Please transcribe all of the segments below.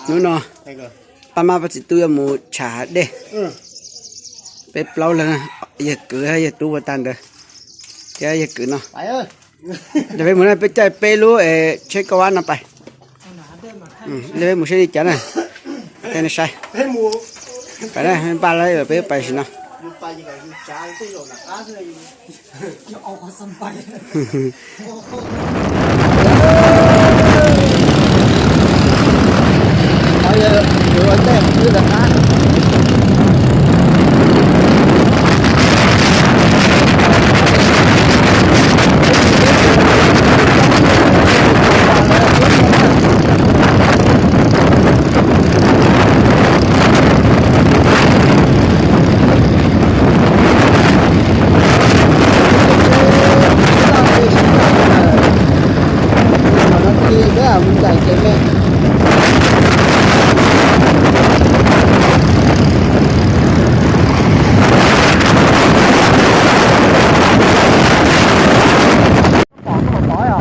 Hnub no pab mab pab txiv tub yuav mus tshav hav dej. Peb plaub leeg, yawg kwv, yawg tub ua tag ntawd thiab yawg kwv no. Yog peb mus na peb caij peb lub tsheb kauj vab no pais. Peb mus saib li cas na. Saib, pab lawv peb pais sim no.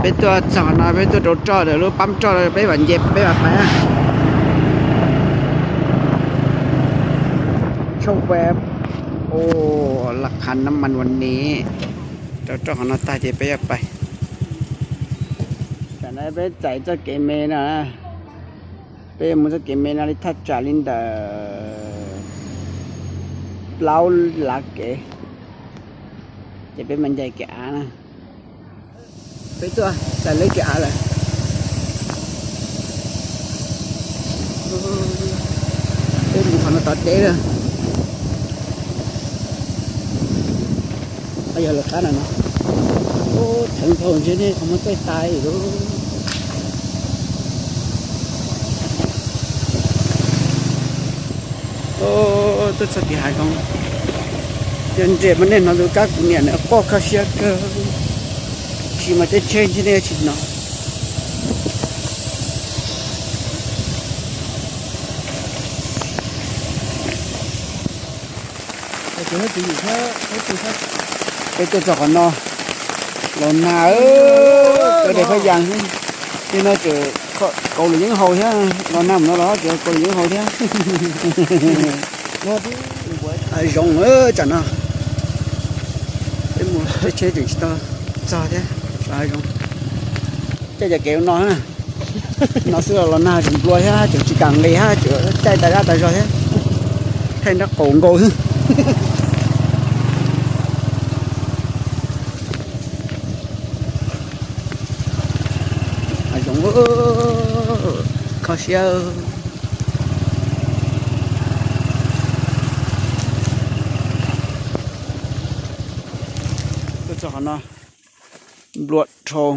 Peb tuaj txog no peb tuaj rau roj lawm, lub pab roj peb mam nce peb mam pais. Tshaj web, laj khab nab mas ua ne. Rau roj qhov no tag ces peb yuav pais. Tam no peb txais txoj kev me no, peb yuav mus txoj kev me no li thaj tsam li ntawm plaub lav kev, ces peb mam ncaim kev av na. Peb tuaj txais leb kev av lawm. Peb mus qhov no tod deb lawm. Yog lawv qab no no, theev dhau ntshe nej qhov muag txaij tas lawm. Tuaj txog tim hav zoov, yog nres mas nej hnov tus kab kuv niam nws quaj kho siab kawg, sis mas teb tsheb ntshe nej yuav tsis hnov. Peb tuaj txog qhov no, los nag, cov daim phab yas xwb, tej no tseem kaus luam yeeb haus thiab, los nag mus no los tseem kaus luam yeeb haus thiab. Hav zoov tsam no, peb mus teb tsheb tseem tsis tau txog thiab, hav zoov. Caij cov kev no, no xwb los nag tseem nplua thiab, tseem tsis kam nqis thiab, tseem caij tas zaj tas zog thiab, thaij nrab qaum nkaus xwb. Hav zoov, kho siab. Tuaj txog qhov no, nplua dhau,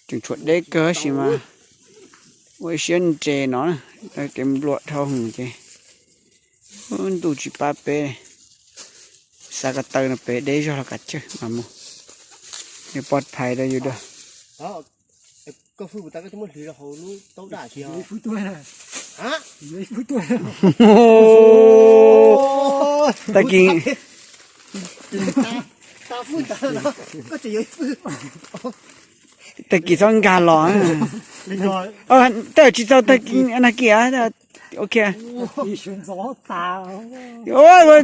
tseem tshuav deb kawg tab sis mas ua ib siab nres no, kev nplua dhau ces ntuj tsis pab peb. Xav ko taw no pem deb zog los kav tsawj mas mus, nws pov phais rau yus dua. Tag kis, tag kis txhob nkag los. Tej tsis txog tag kis, nag kis, ok.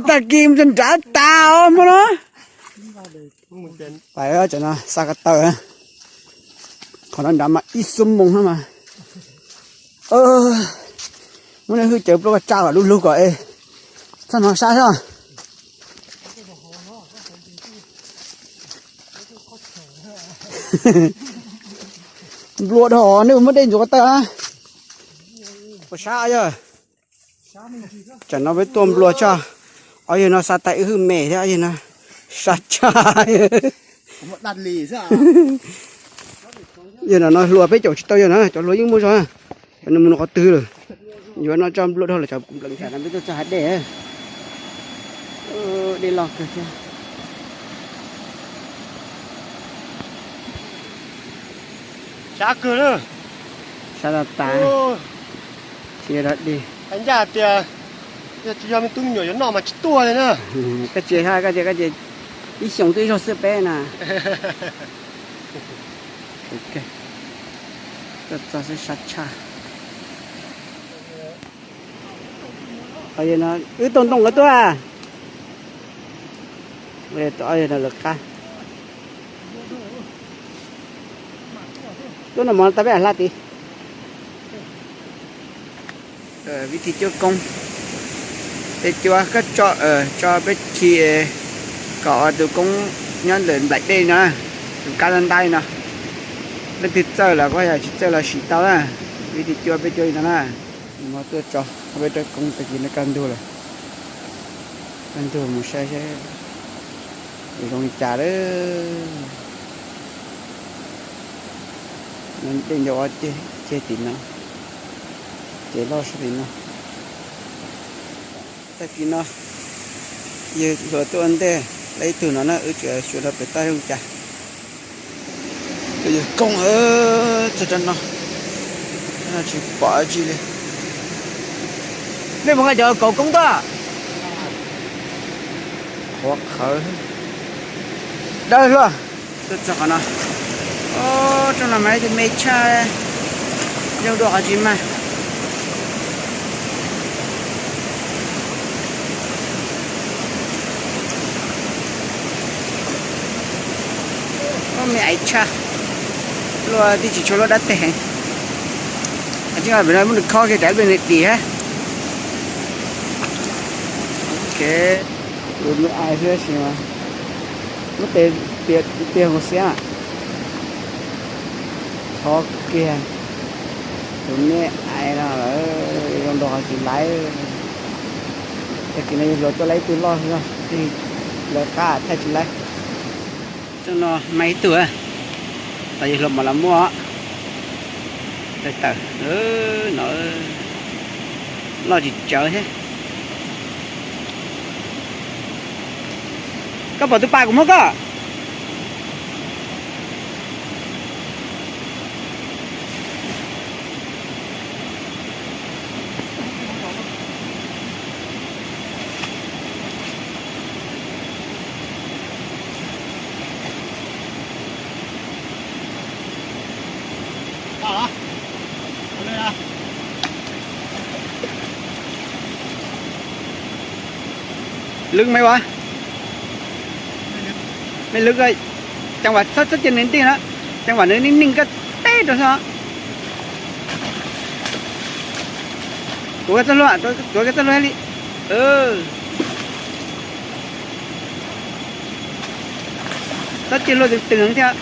Tag kis mus nrad tas os hmo no. Pais, no xa ko taw, qhov no nrad mas ib xuab moos no mas. Muab nej hwj cawv pluab ko tsa kom lug lug kom es txhob hnov sab xwb. Nplua dhau, nej puas muab dej ntxuav ko taw na? Puas sab yog? Tsam no peb tuaj nplua tshaj, ob yawg no xa tais wb hwj me thiab, ob yawg no sab tshaj. Yawg no no hluas peb caum tsis tau yawg na, cov hluas yeej muaj zog. Cov nws mus nws qhov twg lawm, yuav no tso nplua dhau lawm, cov nplees tam no peb tuaj txog hav dej. Dej loj kawg thiab. Sab kawg na. Sab tas tas. Tsis yog dog dig. Ncaj tias yog tsis yog me tub me nyuam yuav noj mas tsis tuaj li na. Koj tsis, koj tias koj ces ib xyoos twb ib zaug xwb peb na. Tuaj txog xwb sab tshaj. Wb tau ntoo ko tuaj. Lawv qab tuaj no mov tau peb hla tid. Vib thi cuab koob, peb cuab koj tso, tso peb khi kom tus koob nyob ntawm nplaim dej no, tus kab ntab ntab no. Leej twg txawj los kuj yog, tsis txawj los sim tau na. Vib thi cuab peb cuab li no na. Mov tuaj tso peb rab koob tag kis no kaj ntug lawm. Kaj ntug mus saib saib zoo li cas lawm. Dej ncau ob ceg tim no, ces loj sab tim no. Tag kis no yawg hluas tuaj ua ntej, lawv ib tug no na, wb tseem xyuas rau pem toj zoo cas. Tus yawg koob txog rau no, tsis pom dab tsi li. Nej mus nqa cov kauv koob tuaj. Qhuav qhawv dawb hluas. Tuaj txog qhov no, rooj no mas ib tug me tshaj, zoo dua qhov tsis mag. Ub, me aiv tshaj, luaj tib tsis tshua luaj dab teg heev. Tsis nqa pem no muab nws khob kiag rau peb nws dim hab. Ok, tus me aiv xwb tab sis mas muab tes tiag mus xiab. Thov kiag tus me aiv no lawm, zoo nraug ho tsis laiv. Tag kis no yawg hluas tuaj laib ib tug loj xwb, lawv qab thaij tsis laib. Rooj no mas ib tug, tos yawg hluas mam los muaj. Tawm tawm no, loj tsis tsawv thiab. Koj pom tus pas kuv muab koj. Lwb me as, me lwb, caj vas txhob cia nws ntig na, caj vas nws neej neej koj teb rau xwb. Tuav koj txoj hlua, tuav koj txoj hlua li. Txhob cia hlua tws tws thiab.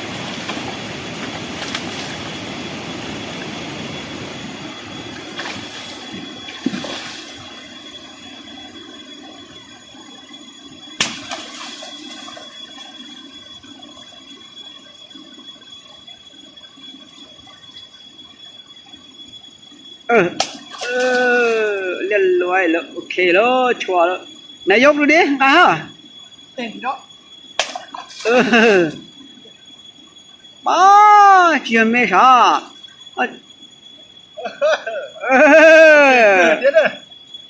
Liaj luam lawm, ok lawm, tshua lawm. Nais yau rau dib nqa hab. Pab, tsis yog me sav.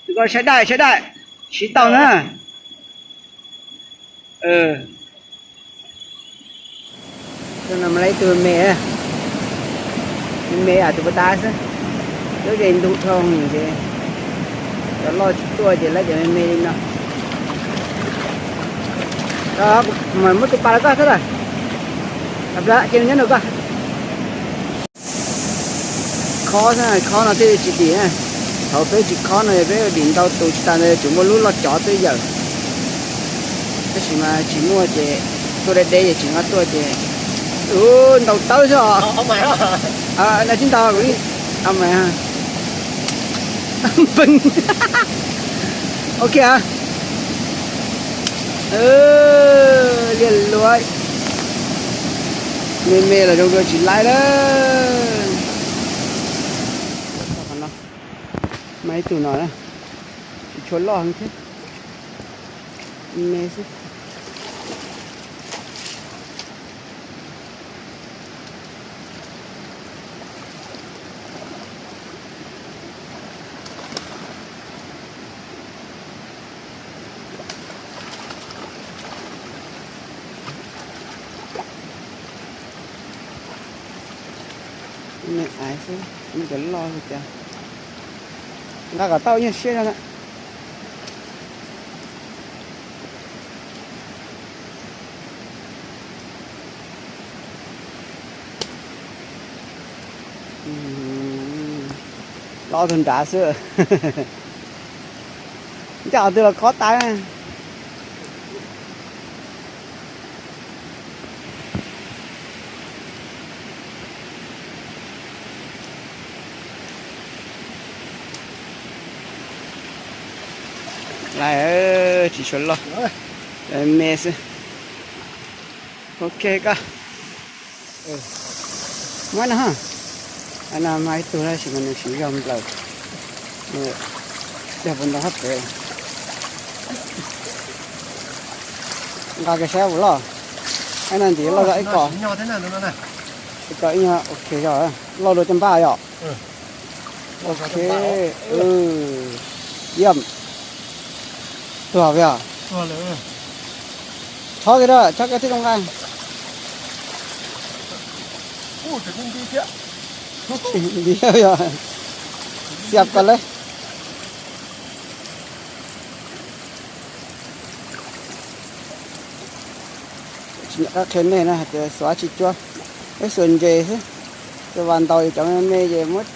Tus ko saib daj saib daj, siv tau na. Tus no mas lawv ib tug me, me me tus puas tas xwb. Lub zes ntu dhau ces cov loj tsis tuaj ces lawv cov me me li no. Muab tus pas rau koj xwb lawm. Ces nyob nrog koj. Khob, khob no thiaj li tsis dim. Thaum peb tsis khob no yog peb dim ntau tus tsis tas ntawd yuav tsum muaj lub loj cov twb yawm. Tab sis mas tsis muaj ces tuaj deb deb ces tsis nqa tuaj ces ntau tawb xwb os. Tsis ntau, kuv li, ok. Liaj luam, me me los zoo dua tsis laib lawm. Mas ib tug no tsis tshua loj heev thiab, me xwb. Me aiv xwb, me cov loj li cas. Nqa kom tau ib nyuag siab no na. Los tug nrad xwb. Ncaj qhov twg los khob tas. Lawm, tsis tshua loj, me xwb. Ok koj. Muab no ha. No mas ib tug tab sis mas nws siv zog nplaws. Yog puas ntau hab pem. Nqa kiag saib puas loj. Ib no ntim loj zog ib ko. Ib ko ib nyuag ok zog, loj dua caj npab yom. Ok, yom. Tuag pem os. Chob kiag, chob kiag thiaj zoo nqa. Nti yog xiam koj lawm. Tsis nco qab qhia nej na hais tias xuas dab tsi cuab, peb xuas ntses xwb. Tus vas ntaus ces cov me me ces muab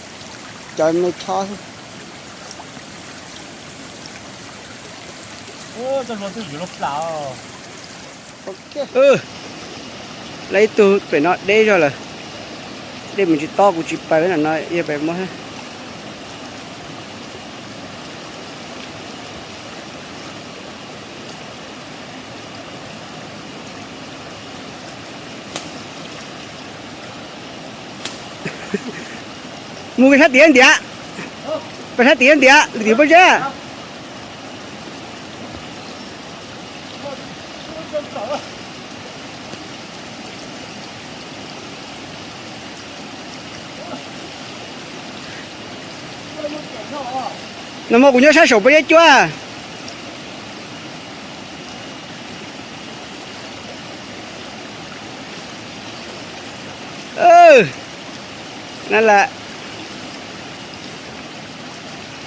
cov me chob xwb. Lawv ib tug pem no deb zog lawm. Dej mus tsis tob kuv tsis paws no, yog pem muab. Mus pem sab tid ntiav, pem sab tid ntiav, lwm tim pob zeb. No mas kuv nyob sab saum pob zeb cuab. Na las,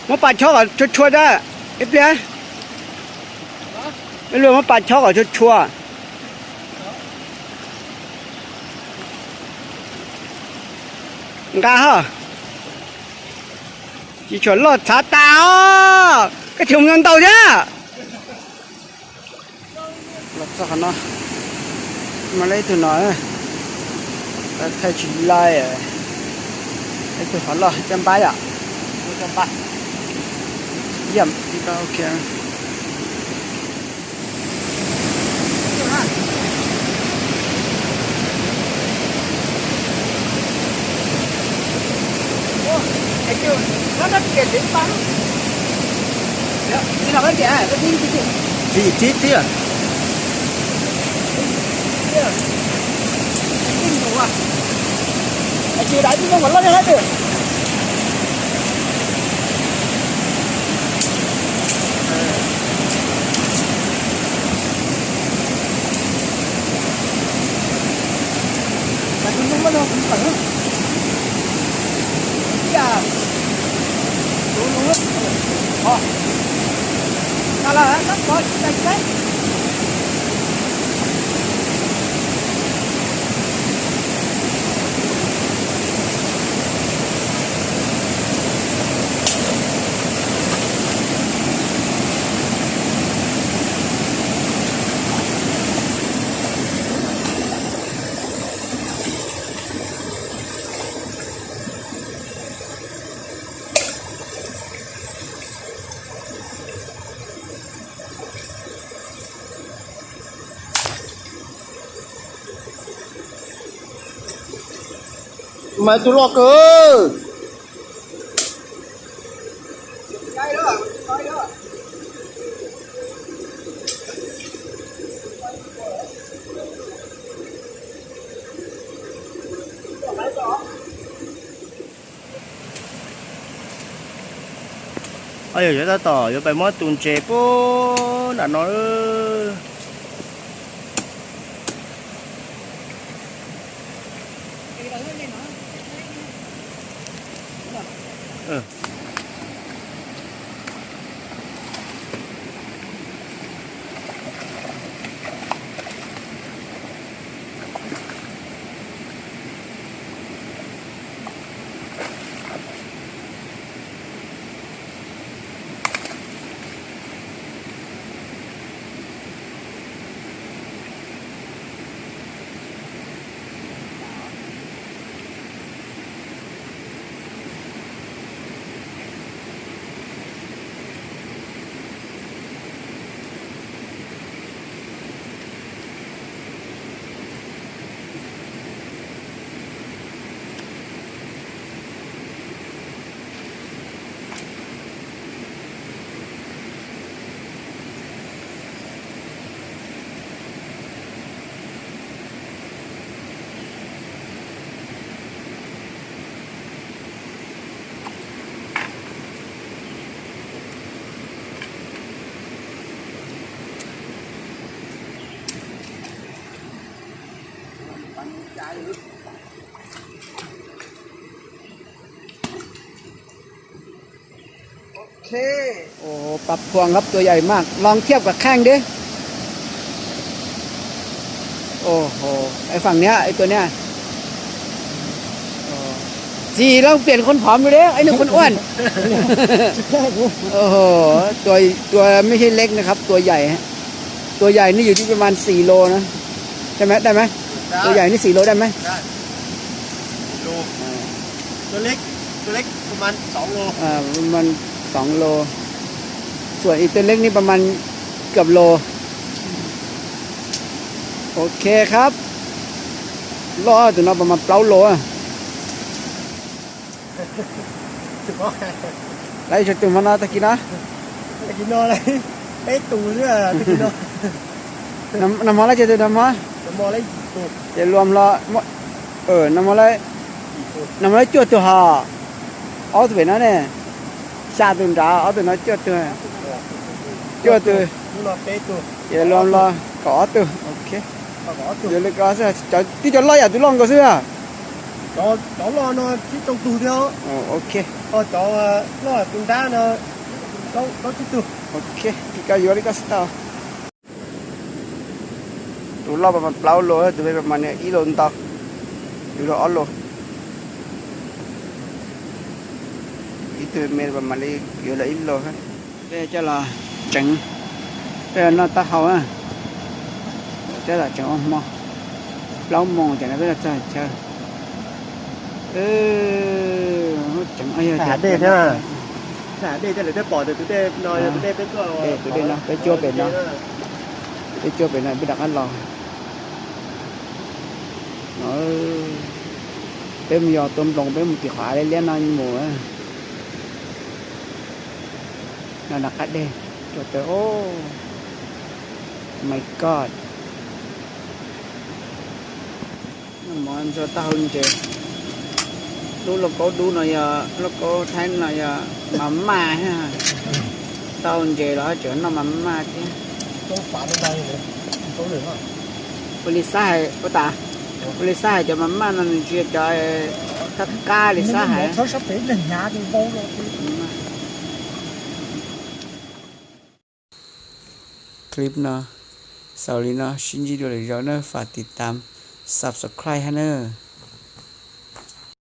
muab pas chob kom tshua tshua tas, ib pliag. Ib pliag muab pas chob kom tshua tshua. Nqa ho. Tsis tshua loj txhav tas os, koj tsis mus ntau thiab. Los txog qhov no, mas lawv ib tug no, thaij tsis laib, ib tug qhov loj caj npab yom. Yam, ok. Txiv, txiv, txiv. Mas tus loj kawg. Yog yuav tab tom yuav pais muab tus ntses puag nram no. โอ้โห ปลาพวงครับ ตัวใหญ่มาก ลองเทียบกับแข้งดิ โอ้โห ไอ้ฝั่งเนี้ย ไอ้ตัวเนี้ย โอ้ จีลองเปลี่ยนคนผอมดูดิ ไอ้นี่คนอ้วน โอ้โห ตัว ตัวไม่ใช่เล็กนะครับ ตัวใหญ่ฮะ ตัวใหญ่นี่อยู่ที่ประมาณสี่โลนะ ใช่ไหม ได้ไหม ได้ ตัวใหญ่นี่สี่โลได้ไหม ได้ สี่โล อ่า ตัวเล็ก ตัวเล็กประมาณสองโล อ่า ประมาณสองโล ส่วนอีกตัวเล็กนี่ประมาณเกือบโล โอเคครับ รอดตัวน้อยประมาณเก้าโลอะ Lawv tsawg tus hmo no tag kis no? Tag kis no lawv peb tus xwb tag kis no. Nag hmo lawv tsawg tus nag hmo? Ces luam los, nag hmo lawv, nag hmo lawv cuaj tug hos, ob tug pem no ne, xya tus nrad, ob tug no cuaj tug, cuaj tug, ces luam los kaum ob tug. Ok, yuav li ko xwb, cov twb cov loj yam tus loj nkaus xwb. Cov loj no tsib rau tug thiab. Ok, cov loj tus nrad no plaub tsib tug. Ok, li ko yuav li ko xwb tau. Tus loj mas plaub lus, tus pem mas ib lus ntau, tus loj ob lus. Ib tug me mas li yuav lawm ib lus. Peb coj los tseev, peb los noj taub hau, peb los tseev ua hmo, plaub moos ces no peb los txog chaw. Tseev dej thiab, dej lawv twb pom tias tus dej no, tus dej no peb cuab pem no, peb cuab pem no peb rov qab los. Peb mus yos tua nploos, peb mus tim qhov av liab liab no mus. No nram qab dej, oh my god. Noj mov ntxuag taub hau ntses. Lub lauj kaub dub no yog, lauj kaub Thaib no yog mas maj thiab. Taub hau ntses los tseem noj mas maj thiab. Ua li xab hais, ua tas, ua li xab hais cov mas maj no nws tsis yog cov qab qab li xab hais. Clip no xaus li no, sib ntsib dua lwm zaus na, faj tiv tam, subscribe hab na.